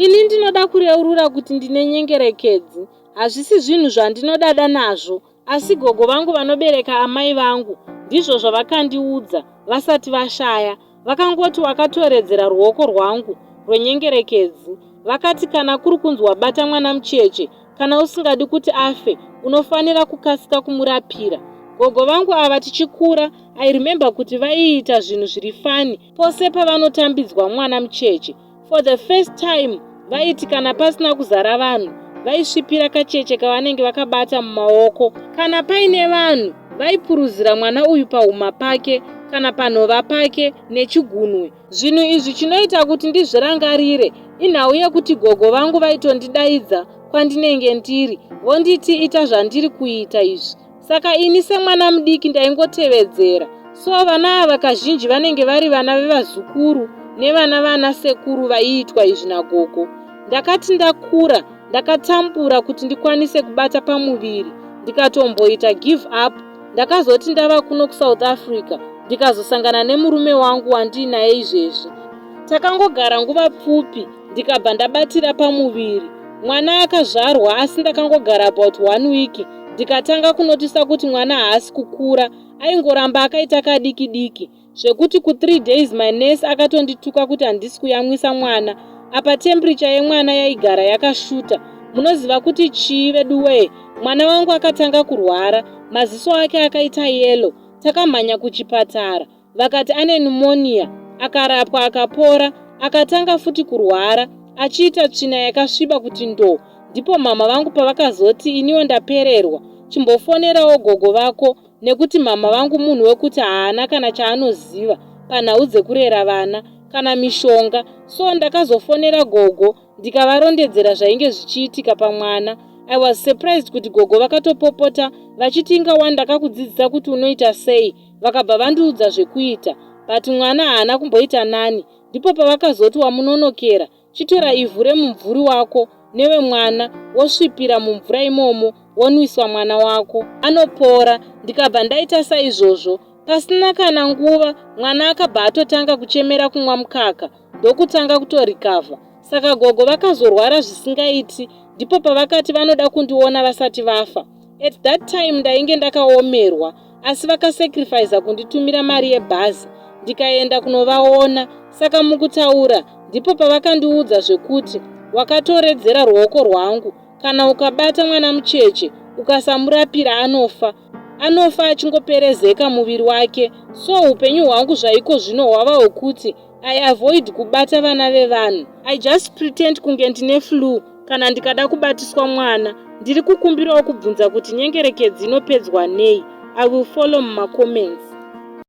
Ini ndinoda kureurura kuti ndine nyengerekedzi. Hazvisi zvinhu zvandinodada nazvo, asi gogo vangu vanobereka amai vangu ndizvo zvavakandiudza vasati vashaya. Vakangoti wakatoredzera ruoko rwangu rwenyengerekedzi. Vakati kana kuri kunzi wabata mwana mucheche, kana usingadi kuti afe, unofanira kukasika kumurapira. Gogo vangu ava tichikura, I remember kuti vaiita zvinhu zviri funny pose pavanotambidzwa mwana mucheche. For the first time vaiti kana pasina kuzara vanhu vaisvipira kacheche kavanenge vakabata mumaoko. Kana paine vanhu vaipuruzira mwana uyu pahuma pake kana panhova pake nechigunwe. Zvinhu izvi chinoita kuti ndizvirangarire inhau yekuti gogo vangu vaitondidaidza kwandinenge ndiri vonditi ita zvandiri kuita izvi. Saka ini semwana mudiki ndaingotevedzera. So vana ava kazhinji vanenge vari vana vevazukuru nevana vana sekuru vaiitwa izvi nagogo. Ndakati ndakura ndakatambura kuti ndikwanise kubata pamuviri ndikatomboita give up. Ndakazoti ndava kuno kuSouth Africa ndikazosangana nemurume wangu wandiinaye izvezvi. Takangogara nguva pfupi ndikabva ndabatira pamuviri. Mwana akazvarwa asi ndakangogara about one week ndikatanga kunotisa kuti mwana haasi kukura, aingoramba akaita kadiki diki zvekuti ku3 days my nurse akatondituka kuti handisi kuyamwisa mwana. Apa temperature yemwana yaigara yakashuta. Munoziva kuti chii veduwee, mwana wangu akatanga kurwara, maziso ake akaita yellow. Takamhanya kuchipatara vakati ane pneumonia, akarapwa akapora. Akatanga futi kurwara achiita tsvina yakasviba kuti ndo. Ndipo mama vangu pavakazoti iniwo ndapererwa, chimbofonerawo gogo vako nekuti mama vangu munhu wekuti haana kana chaanoziva panhau dzekurera vana kana mishonga. So ndakazofonera gogo ndikavarondedzera zvainge zvichiitika pamwana. I was surprised kuti gogo vakatopopota vachiti inga wani ndakakudzidzisa kuti unoita sei. Vakabva vandiudza zvekuita, but mwana haana kumboita nani. Ndipo pavakazoti wamunonokera, chitora ivhu remumvuri wako newemwana wosvipira mumvura imomo wonwiswa mwana wako anopora. Ndikabva ndaita saizvozvo. Pasina kana nguva mwana akabva atotanga kuchemera kumwa mukaka ndokutanga kutorikavha. Saka gogo vakazorwara zvisingaiti, ndipo pavakati vanoda kundiona vasati vafa. At that time ndainge ndakaomerwa, asi vakasacrifica kunditumira mari yebhazi ndikaenda kunovaona. Saka mukutaura ndipo pavakandiudza zvekuti wakatoredzera ruoko rwangu, kana ukabata mwana mucheche ukasamurapira anofa. Anofa achingoperezeka muviri wake. So upenyu hwangu zvaiko zvino hwava hwekuti I avoid kubata vana vevanhu. I just pretend kunge ndine flu kana ndikada kubatiswa mwana. Ndiri kukumbirawo kubvunza kuti nyengerekedzi inopedzwa nei. I will follow mumacomments.